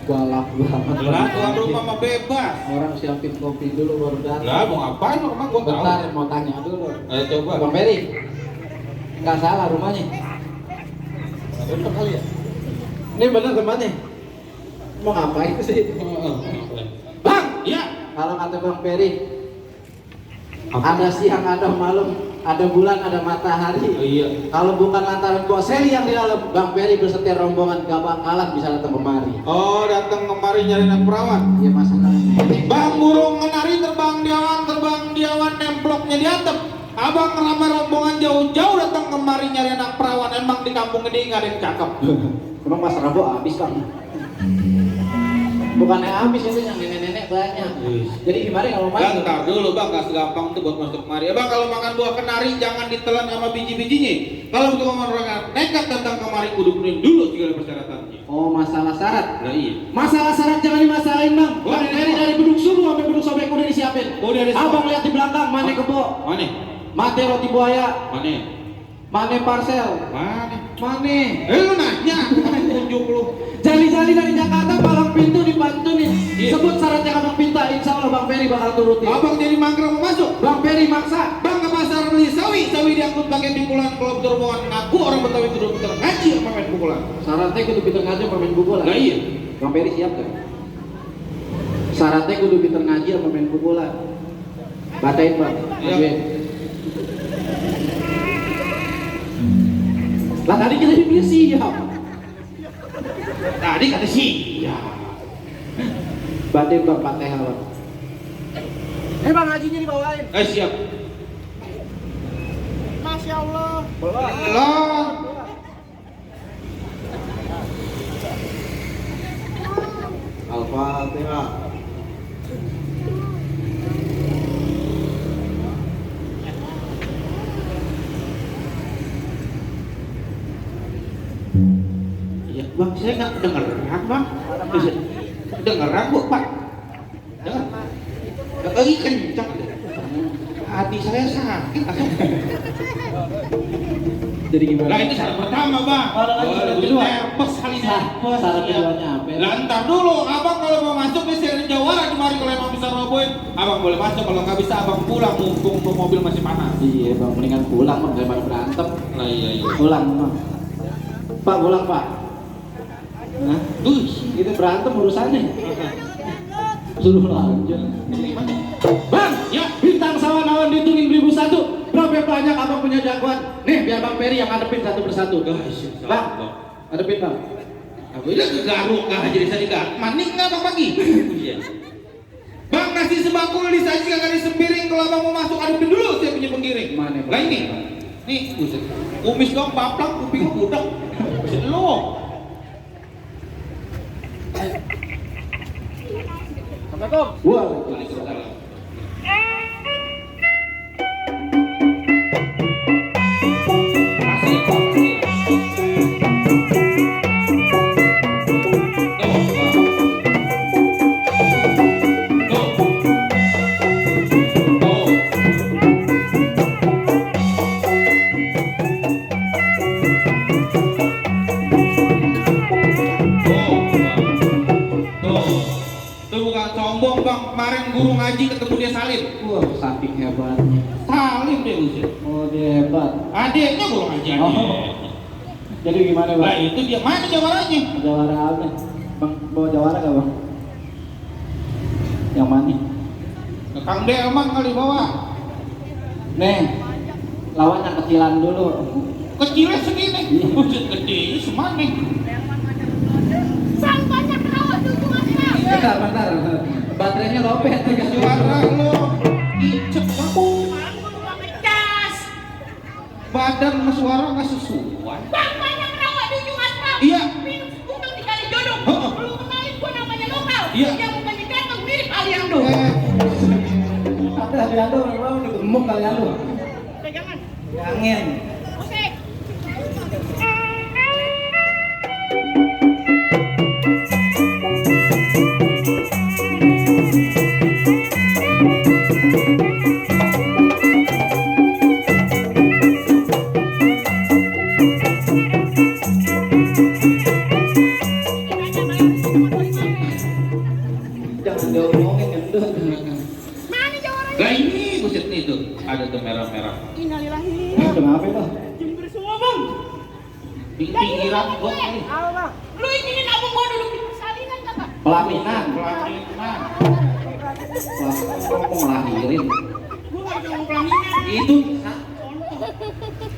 Galak banget. Lah tuan rumah mah bebas. Orang siapin kopi dulu baru datang. Lah mau ngapain lo emang gua tahu. Bentar mau tanya dulu. Ayo coba. Bang Peri, nggak salah rumahnya. Bener kali ya? Ini bener tempatnya. Mau ngapain sih? Bang, Iya. kalau kata Bang Peri, ada siang, ada malam, ada bulan, ada matahari. Oh, iya. Kalau bukan lantaran Bos Seli yang di dalam, Bang Peri bersetia rombongan gak bakalan bisa datang kemari. Oh, datang kemari nyari anak perawan. Ya masalahnya. Bang burung menari terbang di awan nemploknya di atap. Abang ngelamar rombongan jauh-jauh datang kemari nyari anak perawan. Emang di kampung ini nggak ada yang cakep. Emang Mas Rabu habis Bang. Bukannya habis itu yang nenek-nenek banyak. Jadi gimana kalau main? Bang, ntar dulu bang, gak segampang itu buat masuk kemari. Bang, kalau makan buah kenari jangan ditelan sama biji-bijinya. Kalau untuk orang nekat datang kemari kudu penuhin dulu segala persyaratannya. Oh, masalah syarat. Nah iya. Masalah syarat jangan dimasalahin Bang. Wah, Dari beduk subuh sampai beduk sobek udah disiapin. Udah disiapin. Abang lihat di belakang mana kebo, Mana? mate roti buaya, Mana? mana parcel, Mana? mana. Lu nanya, tunjuk lu. Jali-jali dari Jakarta palang pintu dibantu nih. Iya. Sebut syarat yang Abang minta, insya Allah Bang Peri bakal turutin. Abang jadi mangkrak mau masuk. Bang Peri maksa. Bang ke pasar beli sawi diangkut pakai pikulan. Kalau betul-betul ngaku orang Betawi itu udah ngaji sama main pukulan. Syaratnya kudu pinter ngaji sama main pukulan. Nah iya. Bang Peri siap kan? Syaratnya kudu pinter ngaji sama main pukulan. Batain Bang. Iya. Oke. Lah tadi kita dipilih siap. Tadi kata sih. Ya. Batain Bang Fatihah Bang. Bang ngajinya dibawain. Siap. Masya Allah. Allah. Al-Fatihah. Iya, Bang, saya nggak dengeran, Bang. Dengeran, Bu, Pak. Dengar. Lagi kencang. Hati saya sakit. Jadi gimana? Lah itu syarat pertama, Bang. Syarat kedua. Terpes kali nerpes. Syarat keduanya apa? Lah ntar dulu, Abang kalau mau masuk nih sering jawara kemarin kalau emang bisa robohin, Abang boleh masuk. Kalau nggak bisa Abang pulang, mumpung tuh mobil masih panas. Iya Bang, mendingan pulang Bang daripada berantem. Nah iya. Pulang Bang. Pak pulang Pak. Nah, itu berantem urusannya. Suruh lanjut. Bang, Ya. bintang sawan awan ditungin 1001. Berapa banyak Abang punya jagoan? Nih biar Bang Peri yang ngadepin satu persatu. Bang, ngadepin Bang. Aku ini kegaruk nggak jadi saya digaruk. Maning nggak Bang pagi? Iya. Bang nasi sembako disaji kagak disempiring. Kalau Abang mau masuk adepin dulu saya punya penggiring. Mana, Bang? Lah ini, nih buset. Kumis dong baplak, kuping budak. Buset lo. Assalamualaikum. Wah, Tuh bukan sombong Bang, kemarin guru ngaji ketemu dia Salim. wah, saking hebatnya. Salim dia buset. Oh, dia hebat. Adeknya guru ngaji. Oh. Jadi gimana Bang? Lah itu dia mana jawabannya? Jawara apa? Bang, bawa jawara gak Bang? Yang mana? Kang Delman kali bawa. Nih, lawan yang kecilan dulu. Kecilnya segini. Buset gede semane. Sang banyak rawat dulu Mas. Bentar. Baterainya lopet. Suara lo icet banget. Ngecas. Badan sama suara nggak sesuai. Sang banyak rawat dulu Mas. Iya. Minum utang dikali jodoh. Heeh. Belum kenalin gua namanya lokal. Iya. Yang mukanya ganteng mirip Aliando. Ada Aliando, memang udah gemuk kali Aliando. Pegangan. Angin. Oke. Lah ini buset nih tuh, ada tuh merah-merah. Innalillahi. Kenapa itu? Jember semua bang. Di pinggiran gua nih. Apa bang? Lu inginin abang gua duduk di persalinan kagak? Pelaminan. Pelaminan. Kok ngelahirin? Gua nggak bisa mau pelaminan. Itu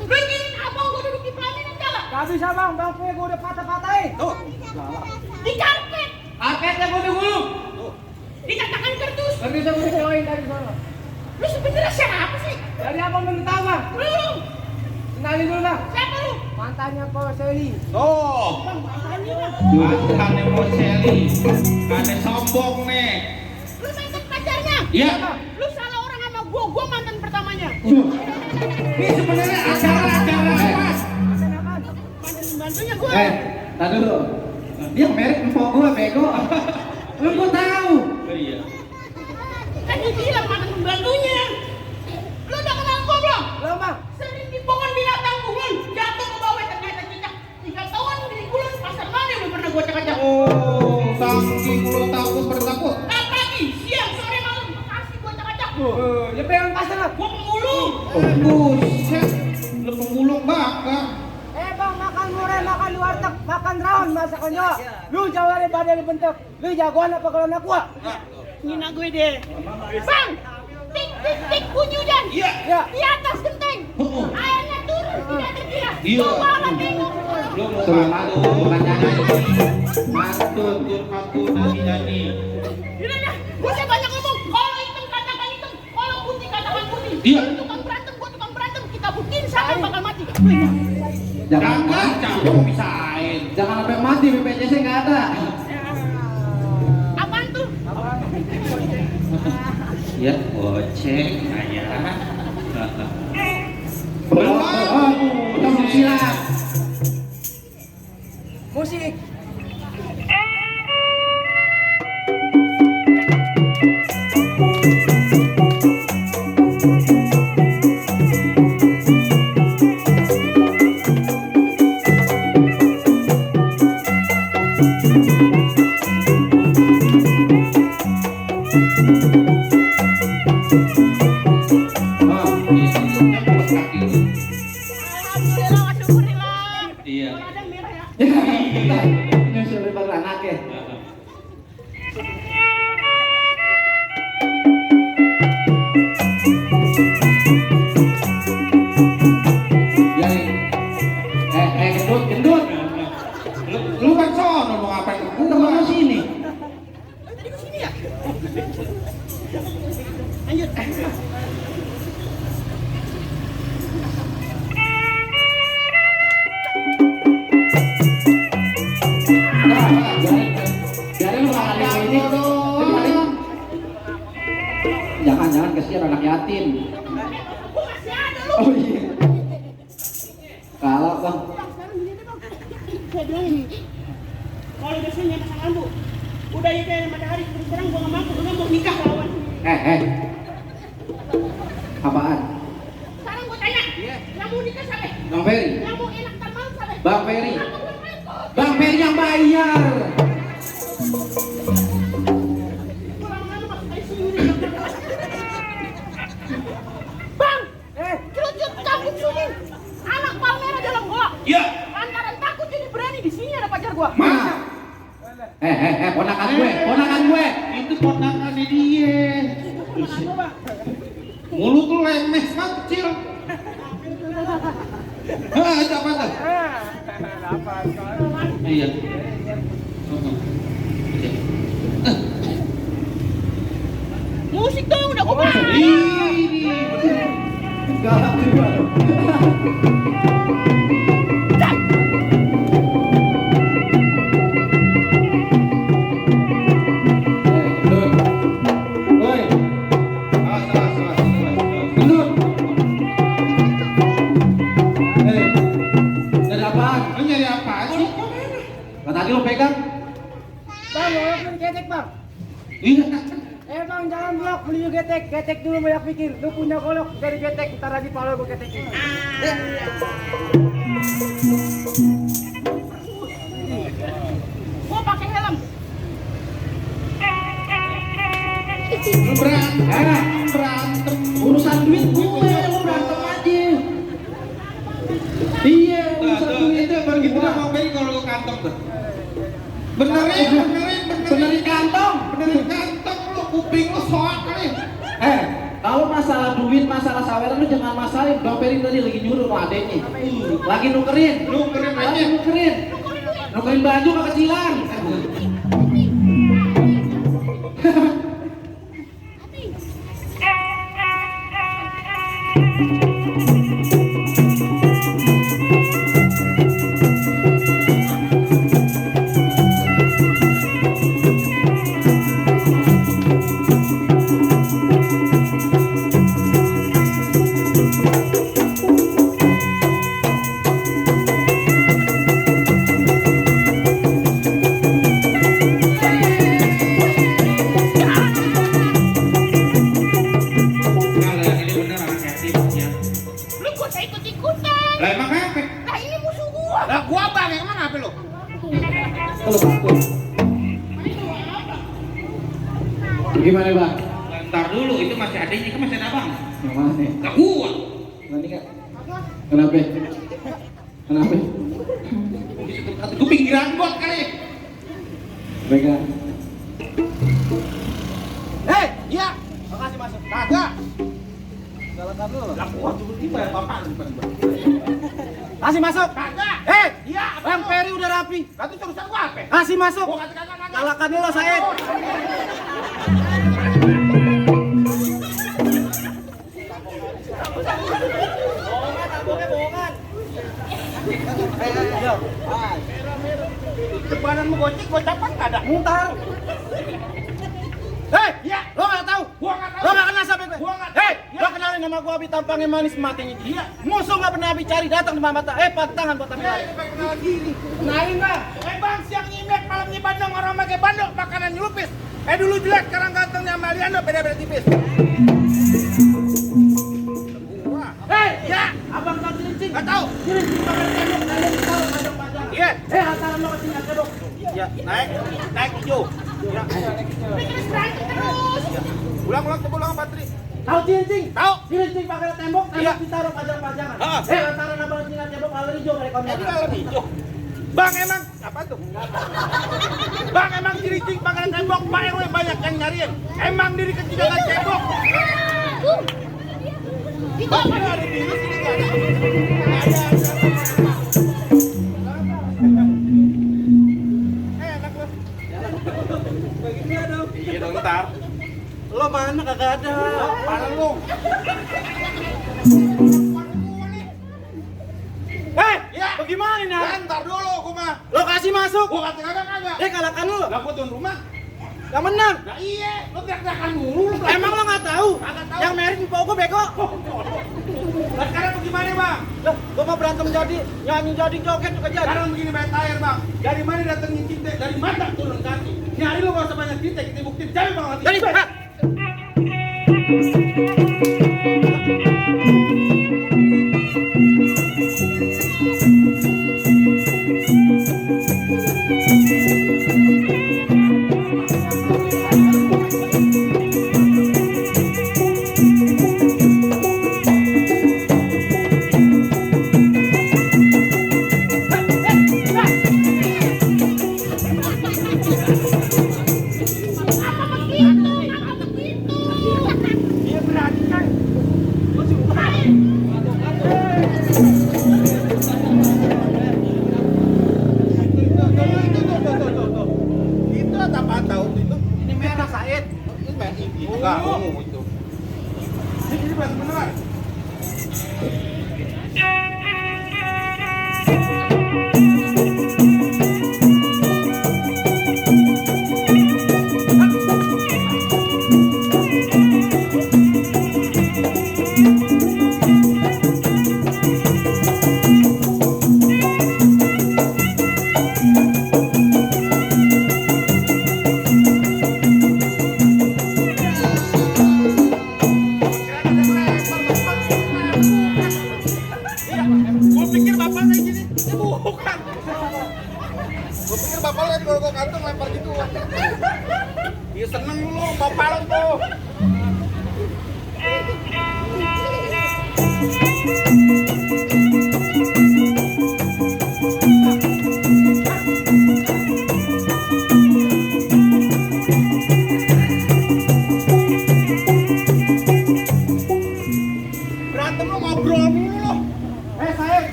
Lu inginin abang gua duduk di pelaminan kagak? Gak bisa bang, bangkunya gue udah patah-patahin. Di karpet. Karpetnya gue digulung. Dikatakan kardus. Gak bisa gue bawain dari sana. Lu sebenarnya siapa sih? Dari abang belum tahu bang. Belum. Kenalin dulu bang. Siapa lu? Mantannya Ko Seli. tuh. Bang, mantannya bang. Mantannya Moseli. Aneh sombong nih. Lu mantan pacarnya? Iya. Lu salah orang sama gua mantan pertamanya. Ini sebenarnya acara-acara apa? Mantan apa? Mantan pembantunya gua. Tadi dulu. Dia merit empok gua bego. Lu gua tahu. Oh iya. Kan dia bilang mantan pembantunya. Lu udah kenal gua belum? Belum bang. Sering di pohon binatang gulun, jatuh ke bawah ternyata cicak. 3 tahun di gulun pasar mana yang pernah gua cakap-cakap. Oh, saking lu takut bertakut. Tak pagi, siang, sore, malam, kasih gua cakap-cakap. Ya pengen pasang bang. Gua pemulung. Buset. Lu pemulung bakar. Bang, makan murah, makan di warteg, makan rawon, masakannya. Lu jawabnya badan dibentuk. Lu jagoan apa kalau anak gua? Ngina gue deh. Bang, tik tik tik bunyi hujan. Iya. Ya. Di atas genteng. Airnya turun tidak terkira. Iya. Coba lah tengok. Lu mau Suruh pantun, pantun, bukan nyanyi. pantun, pantun, nyanyi. Udah dah, gua saya banyak ngomong. Kalau hitam katakan hitam, kalau putih katakan putih. Iya. Lu tukang berantem, gua tukang berantem. Kita buktiin siapa yang bakal mati. Jangan Kagak, jangan pisahin. jangan sampai mati BPJS nggak ada. Apaan tuh? Ya, goceng ayah. Belum. Udah mau silat. Musik. Alhamdulillah, syukurillah. Iya. Kalau ada merah ya. Nyusul daripada anaknya. Gendut, gendut. Lu kan sono mau ngapain ke Kita mau sini. Tadi ke sini ya? Lanjut. Biarin lu makan ini. Jangan kesian anak yatim. Gua masih ada lu. Oh iya. Kalau bang. Sekarang gini deh bang. Saya bilang ini. Kalau biasanya nyata sama lampu. Udah ya kayak matahari. Terus terang gua nggak mampu. Gua mau nikah lawan. Apaan? Sekarang gua tanya. Yang mau nikah siapa? Bang Ferry. Yang mau enak tamal siapa? Bang Ferry. Apa gua repot? Bang Ferry yang bayar. Gua lama-lama masuk ICU nih. Bang, kerucut cabut sini. Anak Palmera dalam gua. Iya. Lantaran takut jadi berani di sini ada pacar gua. Mana? Ponakan gue. Itu ponakannya dia. Mulut tuh lemes banget kecil. Hah, itu apa tuh? Iya. Musik dong udah gua pasang. Ini. Galak juga. Woi, gendut. Dari apaan? Lu nyari apaan sih? Lah tadi lo pegang. Bang, mau beli getek bang. Iya. Bang, jangan blok, beli getek. Getek dulu banyak pikir. Lu punya golok dari getek, ntar lagi pala gue getekin. Gua pakai helm. Lu berantem. Benerin kantong. Benerin kantong lu, kuping lu soak kali. Kalau masalah duit, masalah saweran lu jangan masalahin. Bang Peri tadi lagi nyuruh sama adeknya. Lagi nukerin. Aja. Nukerin baju kekecilan. Lah emang apa? Nah ini musuh gua. Lah gua bang, emang apa lu? Kalau takut. Gimana bang? Ntar dulu, itu masih adanya, kan masih ada abang. Yang mana nih? Lah gua. Nanti kan? Kenapa? Kenapa? Gua pinggiran bot kali. Mereka. Iya. Makasih masuk. Kagak. Galakan lu. Lah gua cuma dibayar bapak lu depan gua. Kasih masuk. Kagak. Iya, Bang Peri udah rapi. Lah itu urusan gua apa? Kasih masuk. Gua kata kagak. Galakan dulu Said. Depanan mau gocek, gua capak enggak ada. Mutar. Iya. Lo nggak tahu? Gua enggak tahu. Lo nggak kenal siapa gue? Gua nggak tahu. Lo kenalin nama gue Abi tampangnya manis matinya. Iya. Musuh nggak pernah Abi cari datang di mata. Pantangan buat Abi. Kenal diri. Kenalin nggak? Bang, siang nyimek malam di Bandung orang pakai bandung makanan nyelupis. Dulu jelek, sekarang gantengnya Mariano beda-beda tipis. Ya, Abang tahu cilincing? nggak tahu. Cilincing pakai tembok, tembok ditaruh panjang-panjang. Iya. Hantaran lo ke sini aja dong. Ya, naik hijau. Ya. Ulang Patri. Tahu cilincing? Tahu. Cilincing pakai tembok, Iya. tembok ditaruh panjang-panjangan. Heeh. Hantaran abang sini tembok kalau hijau dari Ini konyak. dalam hijau. Bang emang apa tuh? Bang emang ciri-ciri pakai tembok, Pak RW banyak yang nyariin. Emang diri kecil dengan tembok. Bang ada di sini nggak ada. Enak loh. Begini dong. Iya dong ntar. Lo mana kagak ada? Mana lu? Ya. Bagaimana nih? Ntar dulu gua mah. Lo kasih masuk. Gua kata kagak. Galakan lu. Lah gua tuan rumah. Yang menang. Nah iya, lu teriak-teriakan mulu lu. Emang lo nggak tahu? Kagak tahu. Yang merit empok gue bego. Lah sekarang bagaimana bang? Lah, gue mau berantem jadi, nyanyi jadi, joget juga jadi. Sekarang begini bayar tayar bang. Dari mana datangin cinta? Dari mata turun kaki. Nyari lu gak usah banyak cinta, kita buktiin cewek bang nanti. Jadi, Dia berani kan? Itu apaan tahu itu? ini merah Said. Ini main ini enggak ungu itu. Ini berarti beneran. Gue pikir bapak kayak gini, bukan. Gue pikir bapak lihat kalau gue kantong lempar gitu. Iya seneng lu, bapak lu tuh.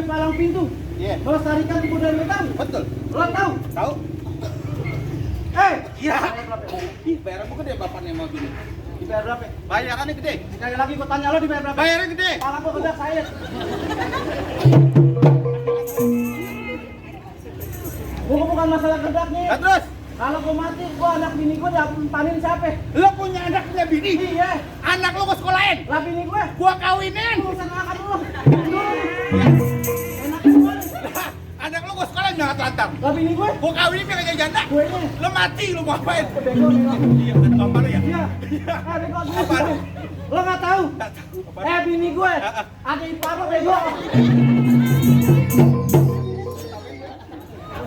di palang pintu. Iya. Melestarikan budaya Betawi. Betul. Lo tahu? Tahu? Iya. Ih, bayaranmu gede bapaknya mau gini. Dibayar berapa? Bayarannya gede. Sekali lagi gua tanya lo dibayar berapa? Bayarannya gede. Pala gua gede saya. Gua bukan masalah gendak nih. Nah, terus Kalau gua mati, gua anak bini gua diapanin siapa? lo punya anak punya bini. Iya. Anak lo gua sekolahin. Lah bini gua. Gua kawinin. Urusan anak dulu. Enak gua. Anak lo gua sekolahin jangan telantar. Lah bini gua. Gua kawinin biar kayak janda. Gue nya. Lo mati lo mau apain? Bego nih lo. Iya, betul apa lo ya? Iya. Bego gue. Apaan? Lo nggak tahu? Nggak tahu. Apaan? Bini gue. Ada ipar lo bego.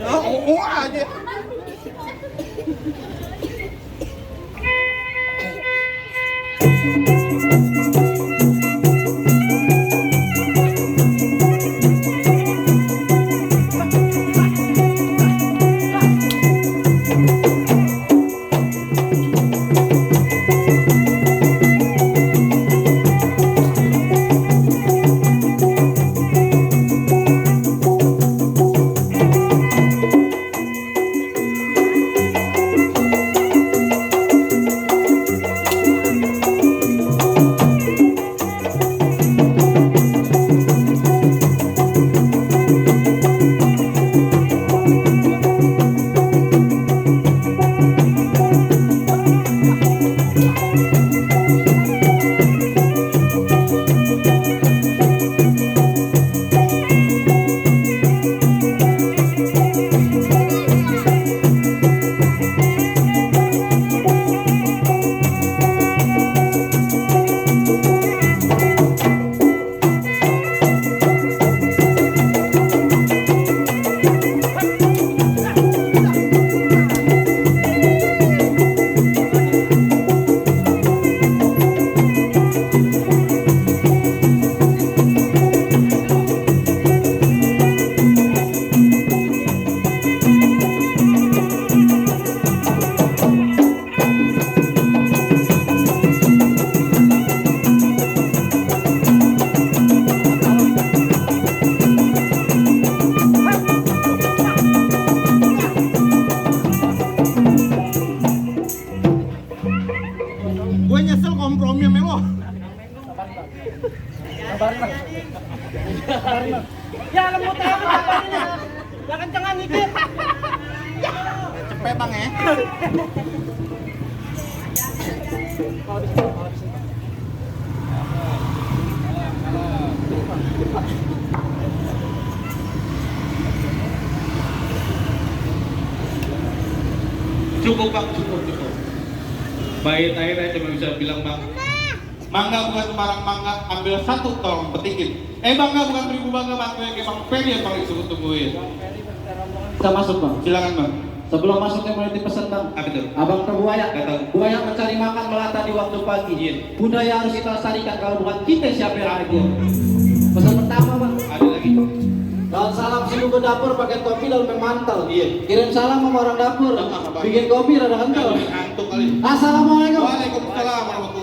Oh, aja. Gue nyesel kompromi sama lo. Ya lembut aja kabarnya. Ya kencengan dikit. Cepet bang ya. Cukup bang, cukup. Baik akhirnya cuma bisa bilang bang, mangga bukan sembarang mangga, ambil satu tolong petikin. Bangga bukan beribu bangga bang, kayak bang Ferry yang paling suka tungguin. Kita masuk bang. Silakan bang. Sebelum masuknya mulai dipesan bang. Apa itu? Abang terbuaya. Nggak tahu. Buaya mencari makan melata di waktu pagi. Iya. Budaya harus kita lestarikan, kalau bukan kita siapa yang lagi. Pesan pertama bang. Ada lagi. Kalau salam sibuk ke dapur pakai topi lalu memantel. Iya. Kirim salam sama orang dapur. Apa? Bikin kopi rada kental. Ngantuk kali. Assalamualaikum. Waalaikumsalam warahmatullahi